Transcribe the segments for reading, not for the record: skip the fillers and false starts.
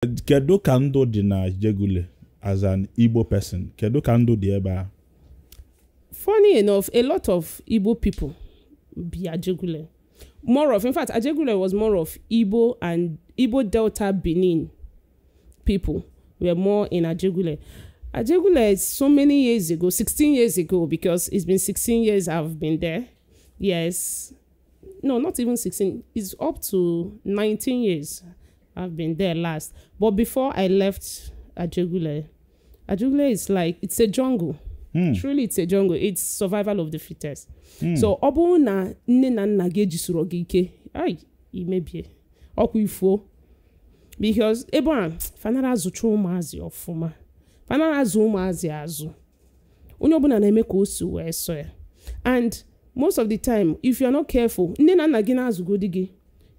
Kedu ka ndụ dị na Ajegunle as an Igbo person? Kedu ka ndụ dị ebe a? Funny enough, a lot of Igbo people be Ajegunle. More of, in fact, Ajegunle was more of Igbo and Igbo Delta Benin people were more in Ajegunle. Ajegunle is so many years ago, 16 years ago, because it's been 16 years I've been there. Yes. No, not even 16. It's up to 19 years I've been there last. But before I left Ajegunle, Ajegunle is like, it's a jungle. Truly, it's a jungle. It's survival of the fittest. So, ọ bụrụ na nne na nna gị ejisoro gị ike, ai, imebie. Ọkwa ifuo. Because ebe a, fanara azụcha ụmụazị ọfụma. Fanara azụ ụmụazị azụ. Onye ọbụla na-eme ka o si wee sọ ya. And most of the time, if you are not careful, nne na nna gị na-azụgodi gị,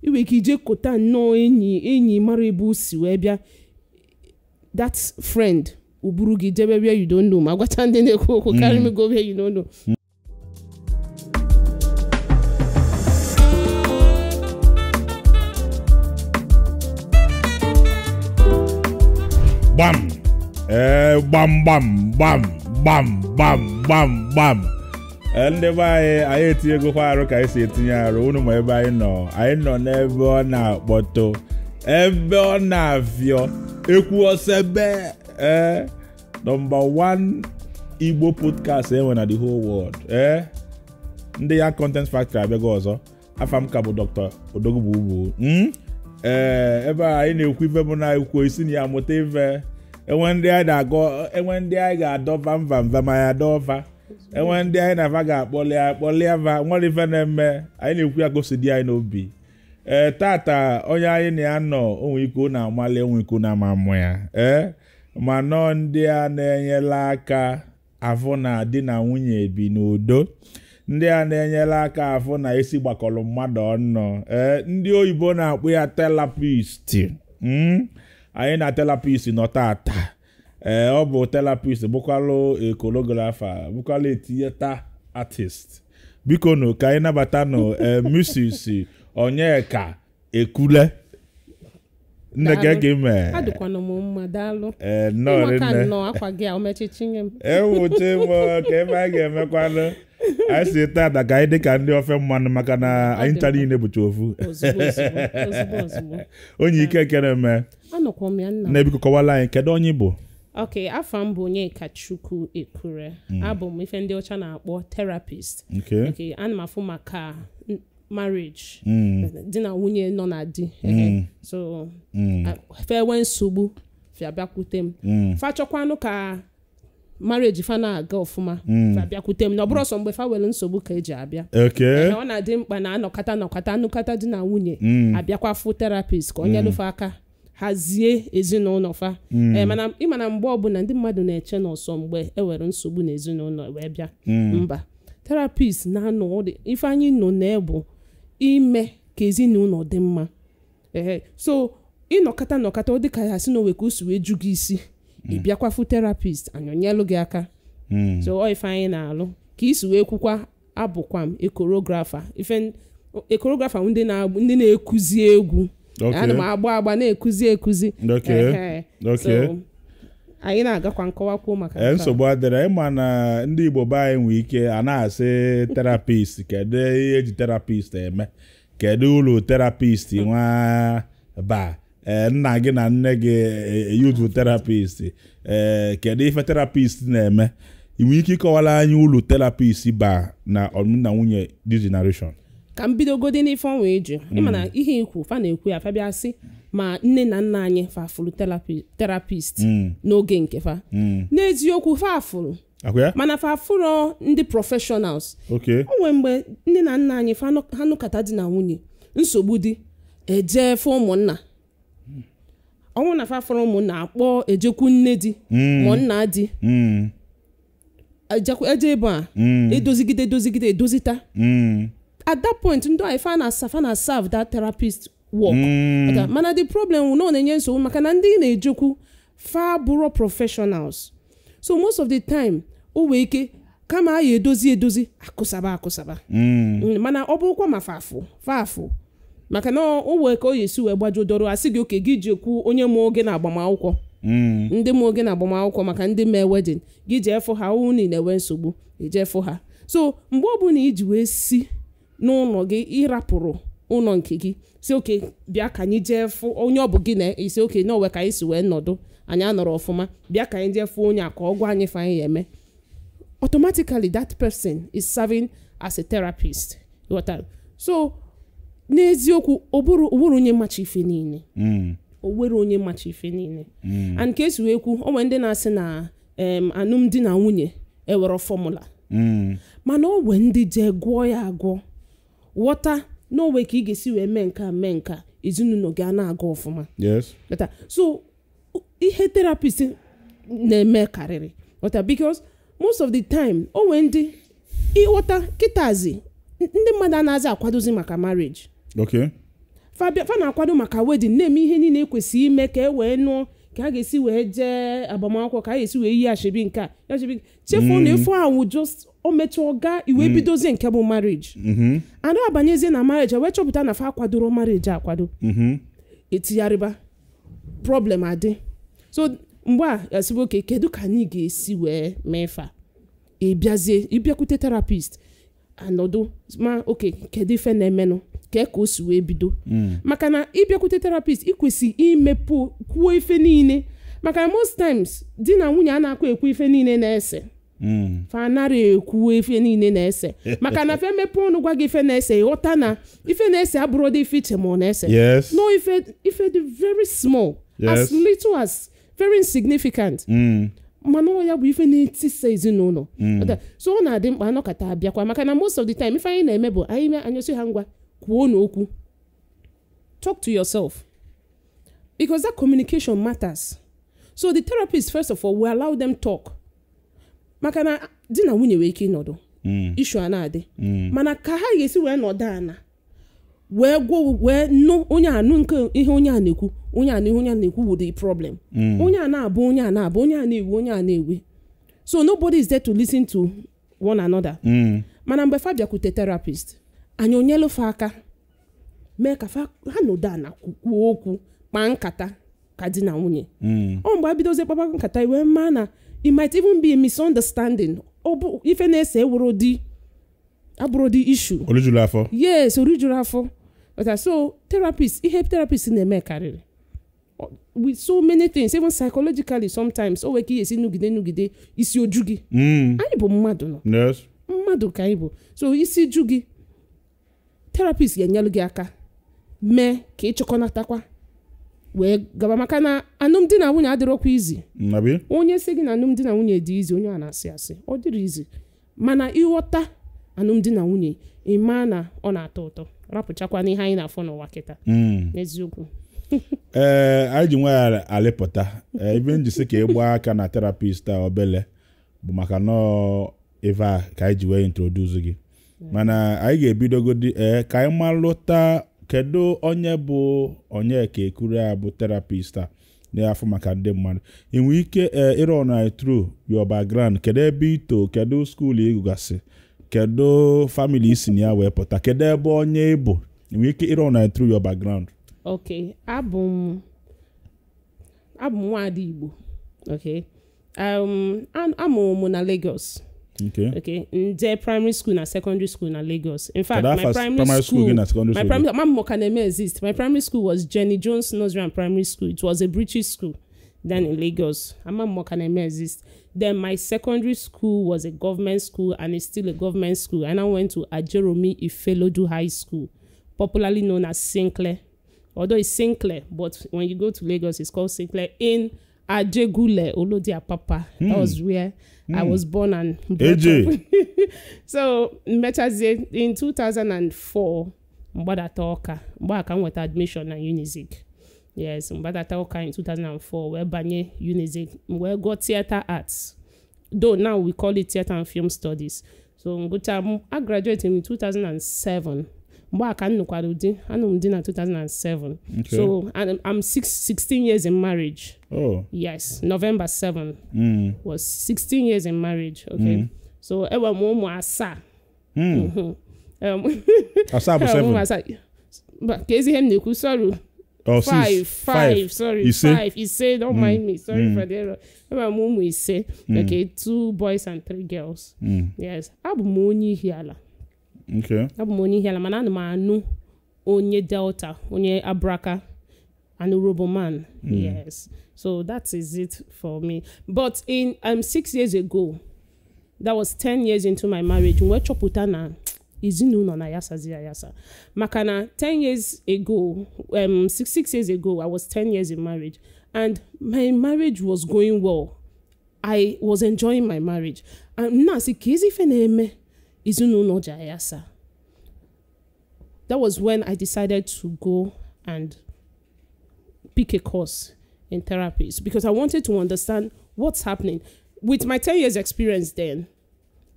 i nwere ike ije kota nnọọ enyi mara ebe o si wee bịa. That friend uburu gị jebe where you don't know. Ma gwacha ndị na-ekwu okwu, carry me go where you don't know. Gbam! Gbam gbam gbam gbam gbam gbam gbam. Ndị be anyị etinyegokwa arụ ka anyị si etinye arụ. Unu ma ebe anyị nọ. Anyị nọ n'ebe ọ na-akpọtụ, ebe ọ na-afịọ, ekwu ọsebe. Number 1 Igbo podcast enwe na the whole world. Ndị ya Content Factory abịago ọzọ. Afa m ka bụ Dr. Odogwu. Ebe a anyị na-ekwu ife bụ na ekwu isi na ya mụta ife. Enwe ndị anyị na-agọ, enwe ndị anyị ga-adọva mva mva ma ya adọva. Enwe ndị anyị na-ava ga-akpọlịa akpọlịa va. Nwere ife na-eme anyị na-ekwu ya ka o si dị anyị n'obi. Tata onye anyị na ya nọ, onwe ike ọ na-amalị, onwe ike ọ na-ama amụ ya. Ma nọ ndị a na-enyela aka afụ na di na nwunye bi n'udo. Ndị a na-enyela aka afụ na isi gbakọrọ mmadụ ọnụ. Ndị oyibo na-akpọ ya therapist. Anyị na therapist nọ tata. Ọ bụ therapist bụkwalụ choreographer, bụkwalụ theater artist. Biko nụ ka anyị nabata nụ Mrs. Onyeka Ekule. Nne gị gị mee. Adịkwana m mma, daalụ. Nnọọ rinne. Nnọọ akwa gị a omechichi nye m. Ewuche m ka ebe anyị ga-emekwanụ. Anyị si tata ka anyị dị ka ndị ofe mmanụ maka na anyị ncha niile bụcha ofu. Ozugbo. Onye ike ekere mee. Anọkwa m ya nna. Nne biko kọwala anyị kedu onye bụ? Okay, afọ m bụ Onyeka Chukwu Ekure. Abụ m ife ndị ọcha na-akpọ therapist. Okay, ana m afụ maka marriage. Di na nwunye nọ na di. So, fewe nsogbu fa bịakwute m. Fa chọkwanụ ka marriage fa na-aga ọfụma, fa bịakwute m. Na ọ bụrụ sọ mgbe fa nwere nsogbu ka eji abịa. Ọ na-adị mkpa na anọkata anụkata di na nwunye abịakwa fụ therapist ka o nyelụ fa aka hazie ezinụlọ fa. Mana ịma na mgbe ọbụla ndị mmadụ na-eche n'ọsọ mgbe e nwere nsogbu n'ezinụlọ wee bịa. Mba, therapist na-anọ ife anyị nọ na-ebu ime ka ezinụlọ dị mma. So ịnọkata nọkata ọ dị ka ya si n'owe ka o si wee ju gị isi, ị bịakwa fụ therapist anyonyelụ gị aka. So ọ ife anyị na-alụ ka isi wee kwukwa. Abụkwa m choreographer. Ife choreographer ndị na-ekuzi egwu. Ana m agba agba na-ekuzi ekuzi. So anyị na-agakwa nkọwakwuo maka nke a. Nsogbu adịrị. Ịma na ndị Igbo be anyị nwee ike a na-asị therapist, kedu ihe eji therapist eme? Kedu uru therapist nwa ba? Nna gị na nne gị yutu therapist. Kedu ife therapist na-eme? Ị nwere ike ịkọwara anyị uru therapist ba na ọlụmdi na nwunye this generation? Ka m bidogodi n'ife ọnwa eju. Ịma na ihe ikwu fa na-ekwu ya fa bịa sị ma nne na nna anyị fa fụrụ therapist n'oge nke fa. N'eziokwu fa fụrụ. Mana fa fụrụ ndị professionals. O nwere mgbe nne na nna anyị ha nụkata di na nwunye nsogbu dị eje fụ ụmụnna. Ọnwụ na fa fụrụ ụmụnna akpọ ejekwu nne di ma nna di. Eje ebe a edozigide edozita. At that point, ndo I find serve that therapist work. Mana the problem no na-enye nsogbu maka na ndị na-ejekwu fa bụrụ professionals. So most of the time, o nwee ike kama anyị edozi akụsaba. Mana ọ bụrụkwa ma fafụ Maka na o wee ka o esi wee gbajodoro asị gị oke gị ji ekwu onye mụọ oge na agbamakwụkwọ. Ndị mụọ oge na agbamakwụkwọ maka ndị mee wedding gị jee fụ ha unu na-enwe nsogbu ije fụ ha. So mgbe ọbụla iji wee si n'ụlọ gị ịrapụrụ ụlọ nke gị si oke bịa ka anyị jee fụ onye ọ bụ gị na isi oke na owe ka anyị si wee nọdụ anyị anọrọ ọfụma bịa ka anyị jee fụ onye a ka ọ gwa anyị fa anyị eme. Automatically that person is serving as a therapist. Ghọtara? So n'eziokwu ọ bụrụ onye macha ife niile. O nwere onye macha ife niile. And ka esi wee kwu o nwere ndị na-asị na alụmdi na nwunye ewere fọmụla. Mana o nwere ndị jee gụọ ya agụọ ghọta na onwe ka ị ga-esi wee mee nke a mee nke a ezinụlọ gị a na-aga ọfụma. Yes. Better. So ihe therapist na-eme karịrị. Ghọta? Because most of the time o nwere ndị ịghọta kịtazi ndị mmadụ anaghịzi akwadozi maka marriage. Okay. Fa na-akwado maka wedding na-eme ihe niile ekwesịghị ime ka e wee nụọ ka a ga-esi wee jee agbamakwụkwọ ka a ga-esi wee yi ashebi nke a ashebi chefuo na efu ahụ just o mechaa gaa iwe bidozie nke bụ marriage. Ada abanyezie na marriage wee chọpụta na fa akwadoro marriage akwado. Etigharịba problem adị. So mgbe a esibe oke kedu ka anyị ga-esi wee mee fa ịbịazie ịbịakwute therapist anọdụ ma oke kedu ife na-emenụ ka o si wee bido. Maka na ịbịakwute therapist ị kwesị imepe kwuo ife niile maka most times di na nwunye a na-akwa ekwu ife niile na-ese. Fa anara ekwu ife niile na-ese maka na fe mepe ọnụ gwa gị ife na-ese ịghọta na ife na-ese abụrụ dị ife iche ma ọ na-ese. Yes. No, ife dị very small. Yes. As little as very insignificant. Mana ọ ya bụ ife na-etisa ezinụlọ. So ọ na-adị mkpa anọkọta abịakwa maka na most of the time ife anyị na-eme bụ anyị mee anyụsị ha ngwa kwuo n'okwu. Talk to yourself because that communication matters. So the therapist first of all will allow them talk. Maka na di na nwunye nwere ike ịnọdụ issue a na-adị mana ka ha ga-esi wee nọdụ ana wee gwuo wee nụ onye anụ nke ihe onye a na-ekwu onye a na ihe onye a na-ekwu wụ the problem. Onye a na-abụ onye a na-abụ onye a na-ewe onye a na-ewe. So nobody is there to listen to one another. Mana mgbe fa bịakwute therapist anyị onyelu fa aka mee ka fa ha nọdụ ana kwuo okwu kpaa nkata ka di na nwunye. Ọ mgbe a bidozie kpaba nkata wee maa na it might even be a misunderstanding. Ọ bụ ife na-ese ewuro di abụrụ di issue. Orijuru afọ. Yes, orijuru afọ. But so therapist ihe therapist na-eme karịrị with so many things, even psychologically sometimes o nwere ka esi nugide isi oju gị. Anyị bụ mmadụ nọ. Yes. Mmadụ ka anyị bụ. So isi ju gị therapist ga-enyelu gị aka mee ka ịchịkọnatakwa wee gaba maka na alụmdi na nwunye adịrọkwa izi. Onye sị gị na alụmdi na nwunye dị izi onye a na-asị asị ọ dịrị izi mana ịghọta alụmdi na nwunye ịma na ọ na-atọ ụtọ rapụchakwa n'ihe anyị na-afọ n'ụwa kịta. N'eziokwu. Ee, anyị ji nwe alịpụta ebe njisi ka ịgba aka na therapist a obele bụ maka nọọ ife a ka anyị ji wee introduce gị. Mana anyị ga-ebidogodi ka anyị malụta kedu onye bụ Onyeka Ekure a bụ therapist a na-afụ maka ndị mmadụ. Ị nwere ike ịrọ na through your background, kedu ebe ito, kedu skuul ịgụgasị, kedu family isi na ya wee pụta, kedu ebe onye ịbụ. Ị nwere ike ịrọ na through your background. Okay, abụ m nwaada Igbo. Okay, amụrụ m na Lagos. Okay. Okay, nje primary school na secondary school na Lagos. In fact, my primary school na secondary my school. Primary can exist. My primary school was Jenny Jones Nursery and Primary School. It was a British school then in Lagos. Mama can exist. Then my secondary school was a government school and it's still a government school. And I went to Ajeromi Ifelodu High School, popularly known as Sinclair. Although it's Sinclair, but when you go to Lagos, it's called Sinclair in Ajegule, Olodi Apapa. That was where I was born and brought up. So, in 2004, Mbadata Oka, Mbaka went admission na Unizik. Yes, Mbadata Oka in 2004, where Banye Unizik, where got theater arts. Though now we call it theater and film studies. So, I graduated in 2007. Mbaka nnukwado anụ m di na 2007. Okay. So I'm 16 years in marriage. Oh. Yes, November 7 was 16 years in marriage. Okay. So ewe m ụmụ asaa. Asaa bụ 7. But ka ezi ihe m na-ekwu, sorry. Oh, six. Five, sorry. Ise. 5 ise, don't mind me, sorry for the error. Enwere m ụmụ 5. Okay, 2 boys and 3 girls. Yes, abụ m onye Ihiala. Okay. Abụ m onye Ihiala, mana ana m anụ onye Delta, onye Abraka, and Roboman. Yes, so that is it for me. But in 6 years ago, that was 10 years into my marriage, wee chọpụta na ezinụlọ na yasazi ayasa. Maka na 10 years ago, 6 years ago, I was 10 years in marriage, and my marriage was going well. I was enjoying my marriage. And m na-asị ka ezi ife na-eme ezinụlọ ji ayasa. That was when I decided to go and pick a course in therapies, because I wanted to understand what's happening. With my 10 years experience then,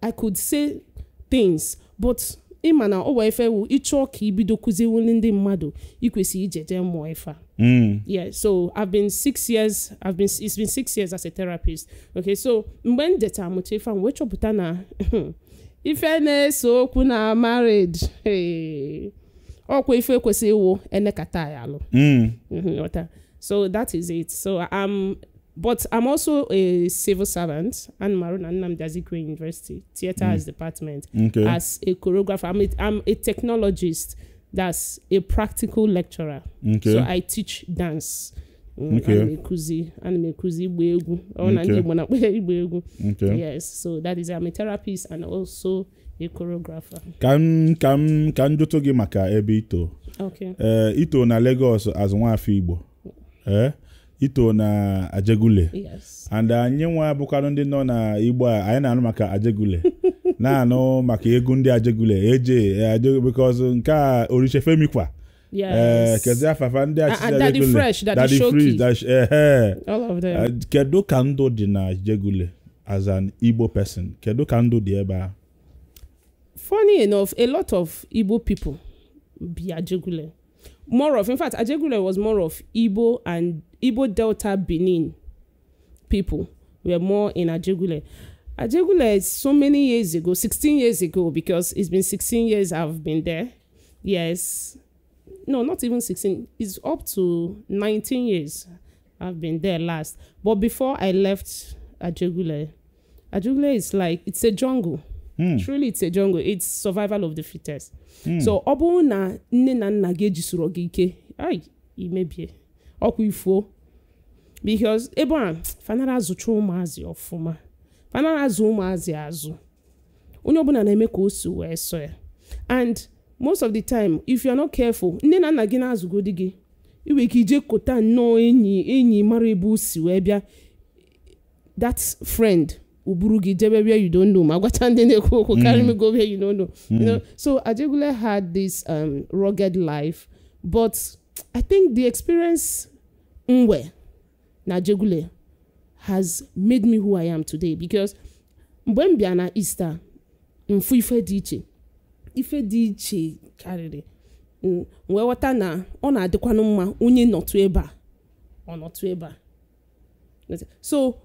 I could say things, but ịma na ọ wee ife wụ ịchọ ka ibido kụziwuli ndị mmadụ, ikwesị ije jee mụọ ife a. Yeah, so I've been 6 years, it's been 6 years as a therapist. Okay, so mgbe m deta amụta ife a, m wee chọpụta na ife na-ese okwu na marriage, hey, ọkwa ife kwesịrị ịwụ enekata ya alụ. Ghọta? So that is it. So but I'm also a civil servant and Maruna Nnamdi Azikiwe University Theatre Arts Department. Okay. As a choreographer, I'm a technologist. That's a practical lecturer. Okay. So I teach dance. Okay. Ana m ekuzi igba egwu. Ọ na ndị Igbo na-akpọ ya igba egwu. Okay. Yes. So that is, I'm a therapist and also a choreographer. Ka m jụtụ gị maka ebe ito. Okay. Ito na Lagos as nwafọ Igbo. Ito na Ajegule. Yes. And anyị nwa bụkwanụ ndị nọ na Igbo a, anyị na-anụ maka Ajegule. Na-anụ maka egwu ndị Ajegule. Eje Ajegule because nke a Oritse Femi kwa. Yes. Kezi afafa ndị achịcha Daddy Ajegule. Fresh, Daddy Fresh, Shoki. All of them. Kedu ka ndụ dị na Ajegule as an Igbo person? Kedu ka ndụ dị ebe a? Funny enough, a lot of Igbo people be Ajegule. More of, in fact, Ajegule was more of Igbo and Igbo Delta Benin people were more in Ajegule. Ajegule is so many years ago, 16 years ago, because it's been 16 years I've been there. Yes. No, not even 16. It's up to 19 years I've been there last. But before I left Ajegule, Ajegule is like, it's a jungle. Truly, it's a jungle. It's survival of the fittest. So, ọ bụrụ na nne na nna gị ejisoro gị ike, ai, imebie. Ọkwa ifuo. Because ebe a, fanara azụcha ụmụazị ọfụma. Fanara azụ ụmụazị azụ. Onye ọbụla na-eme ka o si wee sọ ya. And most of the time, if you are not careful, nne na nna gị na-azụgodi gị, i nwere ike ije kota nnọọ enyi mara ebe o si wee bịa. That friend uburu gị jebe where you don't know. Ma gwacha ndị na-ekwu okwu, carry me go where you don't know. You know, so Ajegule had this rugged life, but I think the experience nwe na Ajegule has made me who I am today, because mgbe m bịa na Easter, mfu ife dị iche. Ife dị iche karịrị. Wee ghọta na ọ na-adịkwanụ mma onye nọtụ ebe a, ọ nọtụ ebe a. So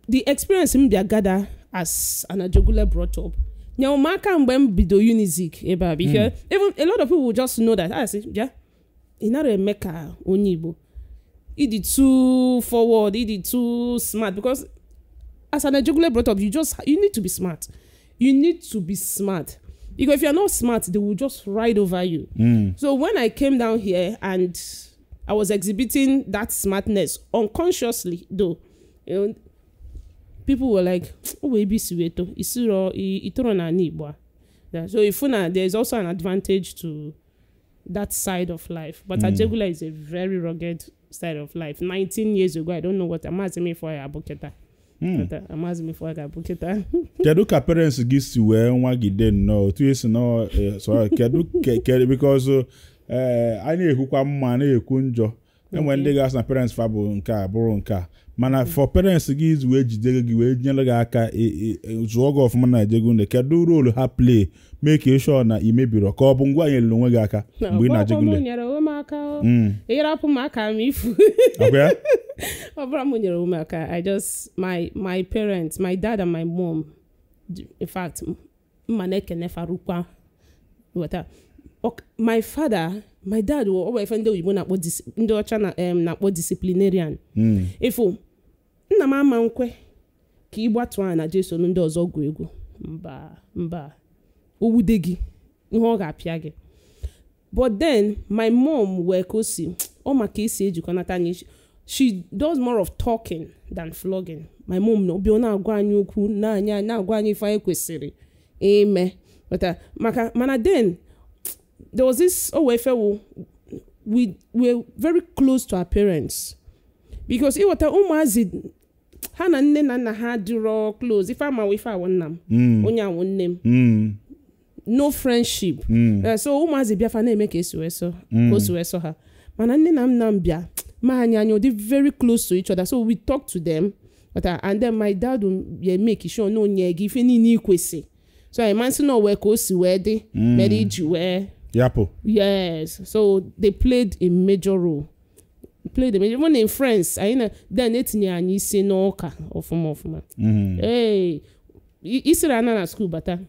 the experience m bịa gather as an Ajegule brought up, nyere m aka mgbe m bido Unizik ebe a, because even a lot of people will just know that I say, yeah, ị nara eme ka onye Igbo, ị dị too forward, ị dị too smart, because as an Ajegule brought up, you need to be smart. You need to be smart. Because if you're not smart, they will just ride over you. So when I came down here and I was exhibiting that smartness, unconsciously though, you know, people were like, oh, isiro itoro na ani Igbo a. So if una, there's also an advantage to that side of life. But Ajegule is a very rugged side of life. 19 years ago, I don't know what I'm asking me for a buketa. Kedu ka parents gị si wee nwagide nnọọ otu esi nọ so kedu because anyị na-ekwukwa mma na-ekwu njọ enwe ndị ga-asị na parents fa bụ nke a bụrụ nke a, mana for parents gị wee jide gị wee nyere gị aka zụọ gị ọfụma na Ajegule, kedu role ha play make sure na ị mebiri ka ọ bụ ngwa nyere onwe gị aka mgbe ị na Ajegule? Nyere onwe m aka, ịrapụ m aka m ifu. Ọ bụrụ m nyere onwe m aka, I just my parents, my dad and my mom, in fact, mma na-ekene farukwa. Ghọta? My father, my dad wụ ọ ife ndị oyibo na-akpọ ndị ọcha na-akpọ disciplinarian. Ifo nna m ama nkwe ka ị gbatuo a na Jesu ndị ọzọ gụọ egwu. Mba, mba, o wude gị ihe ọ ga-apịa gị. But then my mom wee ka o si ọ maka esi ejikọnata anyị. She does more of talking than flogging. My mom na obi ọ na-agwa anyị okwu na-anya na-agwa anyị ife anyị kwesịrị ime. But, maka mana then there was this owefe we were very close to our parents because ịghọta ụmụazị ha na nne na nna ha dịrọ close. Ife ama ife awụ nna m, onye awụ nne m, no friendship. So ụmụazị bịafa na-eme ka esi wee sọ ka o si wee sọ ha, mana nne na nna m bịa ma anyị anyị dị very close to each other, so we talk to them. But, and then my dad will make sure na onye gị ife niile i kwesị. So anyị masị na owe ka o si wee dị mere iji wee yapụ. Yes, so they played a major role. Played a major, even in France. Anyị na then etinye anyị isi n'ụka ọfụma ọfụma. Hey, isiri ana na school bata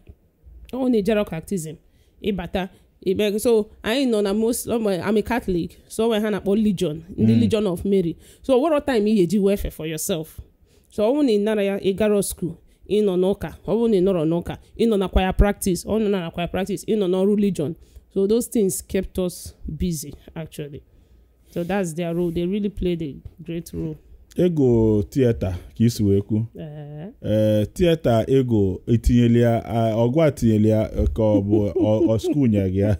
ọ na-ejere catechism ịbata ime. So anyị nọ na most I'm a Catholic, so when ha na-akpọ Legion, ndị Legion of Mary. So what time ị ga-eji wefe for yourself. So ọ bụrụ na ị nara ya ị gara school, ị nọ n'ụka. Ọ bụrụ na ị nọrọ n'ụka, ị nọ na choir practice. Ọ nọ na choir practice, ị nọ n'ọrụ Legion. So those things kept us busy actually. So that's their role. They really played a great role. Ego theater ka isi wee kwu. Theater ego etinyela ya ọgụ atinyela ya ka ọ bụ ọ school nye gị ya.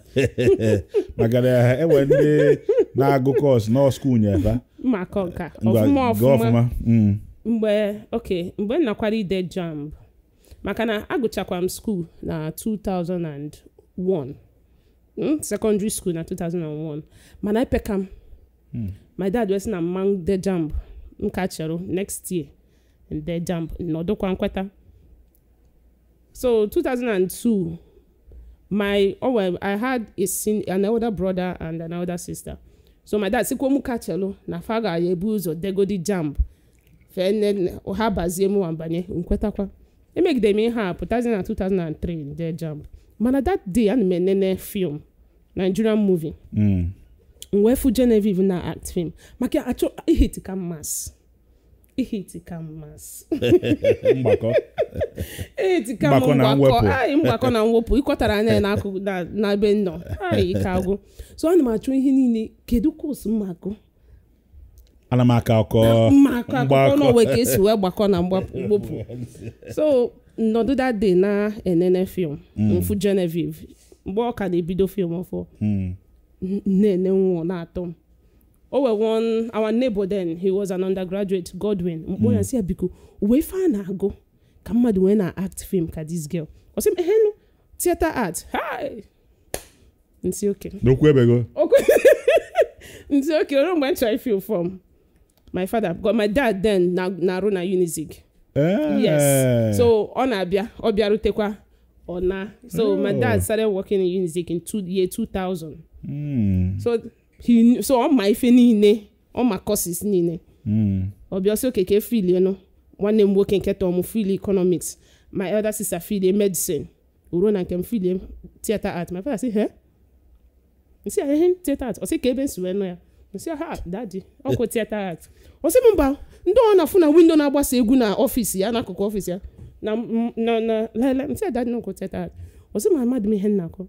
Maka na enwe ndị na-agụ course na school nye fa. Maka nka ọfụma ọfụma. Mgbe okay, mgbe m nakwara ide JAMB, maka na agụchakwa m school na 2001. Secondary school na 2001. Mana epeka m. My dad wee sị na mma de JAMB m ka chere next year nde JAMB nọdụkwa nkweta. So 2002, my oh well, I had an elder brother and an elder sister. So my dad sikwa m ka chere na fa ga ebu ụzọ degodi JAMB fe ha bazie m wambanye nkwetakwa. Emegide m ihe a pụtazi na 2003 nde JAMB. Mana that day ana m enene film, Nigerian movie. M wee fụ Genevieve na act film maka achọ ihit ka mmas. Ihit ka mmas. Mgbakọ. Ihit ka mgbakọ. Ai mgbakọ na mwepụ ịkọtara anya ya n'akụkụ na be nọ. Ai ike agwụ. So ana m achọ ihe niile kedu course m agụ. Ana m aka akọ. Mma akọ akụkọ n'onwe ka esi wee gbakọ na mgbapụ. So nọdụ that day na enene film mfu Genevieve mgbe ọ ka na-ebido film ọfọ. Nne nwa na-atọ m. O wee one our neighbor then, he was an undergraduate, Godwin. Mkpọ ya sị ya biko wee ife a na-agụ ka mmadụ wee na act film ka this girl. Ọ sị m ehenu theater art. Hi. Nsi okay. N'okwu ebego. Nsi okay, o mgbe m chọrọ film from my father, but my dad then na-arụ na Unizik. Yes. So ọ na-abịa, ọ bịarutekwa ọ na. So my dad started working in Unizik in year 2000. So he so ọ ma ife niile, ọ ma courses niile. Ọ bịa sị okeke feel no. Nwanne m nwoke nke tọọ m feel economics. My elder sister feel medicine. Uro na nke m feel theater art. My father say, "Huh?" Nsi ya theater art. Ọ sị ka ebe nsi wee nọ ya. Nsi ha daddy, ọ kwa theater art. Ọ sị m mba, ndị ọ na-afụ na window na-agbasa egwu na ọfịs ya, n'akụkụ ọfịs ya. Na na lele, nsi ya daddy n'ọkwa theater art. Ọ sị m amadị m ihe m na-akọ.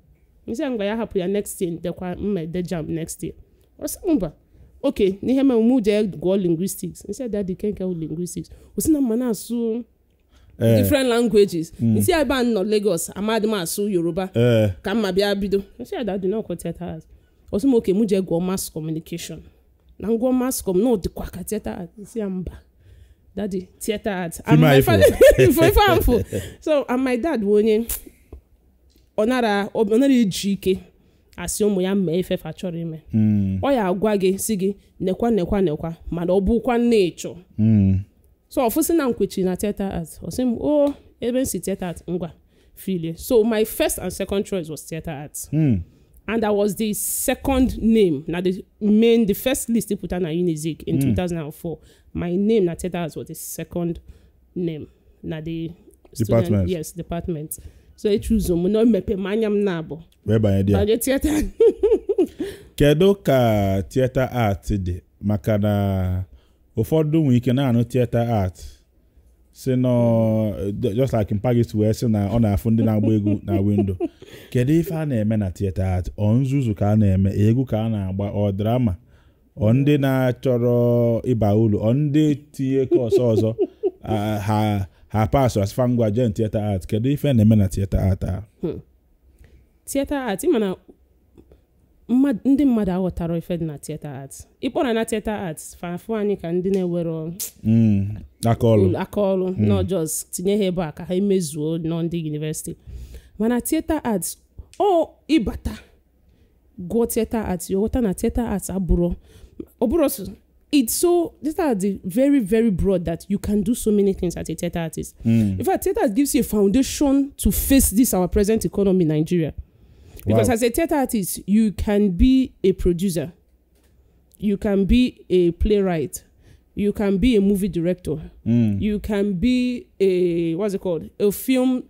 Nsi ya ngwa ya hapụ ya next year, dekwa mma de JAMB next year. Ọ sị m mba, okay, n'ihe mere mụ jee gụọ linguistics. Nsi ya daddy kenke wụ linguistics. Ọ sị na mma na-asụ different languages. Nsi ya ebe a nọ Lagos, amadị m asụ Yoruba. Ka mma bịa bido. Nsi ya daddy n'ọkwa theater art. Ọ sị m okay, mụ jee gụọ mass communication. Na ngụọ mass com, na ọ dịkwa ka theater art. Nsi ya mba, daddy, theater art. And my father, so, and my dad bụ onye ọ nara eji ike asị ụmụ ya mee ife fa chọrọ ime. Ọ ya agwa gị si gị nekwa nekwa nekwa, mana ọ bụkwa nne ịchọ. So ọ fụsị na nkwechi na theater art. Ọ sị m o ebe m si theater art ngwa filie. So my first and second choice was theater art. And that was the second name. Now the first list they put on Unizik in 2004. My name na theater arts was the second name. Now the department. Yes, department. So echuzo m na emepe m anya m na-abụ Wee banye dị ya. Banye theatre. Kedu ka theatre art dị? Maka na ụfọdụ nwere ike na-anụ theatre art, si nọ just like Mpagis wee sị na ọ na-afụ ndị na-agba egwu na window. Kedu ife a na-eme na theatre art? Ọ nzuzu ka a na-eme? Egwu ka a na-agba? Ọ drama? Ọ ndị na-achọrọ ịba uru? Ọ ndị tinye course ọzọ, ah, ha pasụ asịfa ngwa jee theatre art? Kedu ife a na-eme na theatre art a? Theatre art, ịma na ndị mmadụ aghọtara ife dị na theatre art. Ịkpọrọ na theatre art, fafụ anyị ka ndị na-ewero Aka ọlụ. Aka ọrụ, not just tinye ha ebe a ka ha emezuo nọ ndị university. Mana theatre arts, ọ ịbata gụọ theatre arts, ya ghọta na theatre arts abụrụ ọ bụrụ it's so, theatre art is very, very broad that you can do so many things as a theatre artist. In fact, theatre art gives you a foundation to face this our present economy in Nigeria, because as a theatre artist, you can be a producer, you can be a playwright, you can be a movie director, you can be a, what's it called, a film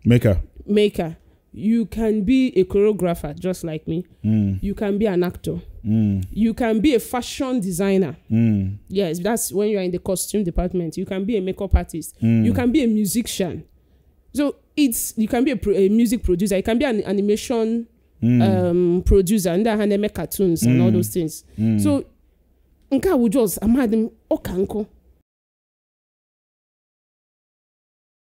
maker. Maker. You can be a choreographer, just like me. You can be an actor. You can be a fashion designer. Yes, that's when you are in the costume department. You can be a makeup artist. You can be a musician. So it's you can be a music producer. You can be an animation producer and then make cartoons and all those things. So nke a wụ just amadị m ọka nkụ.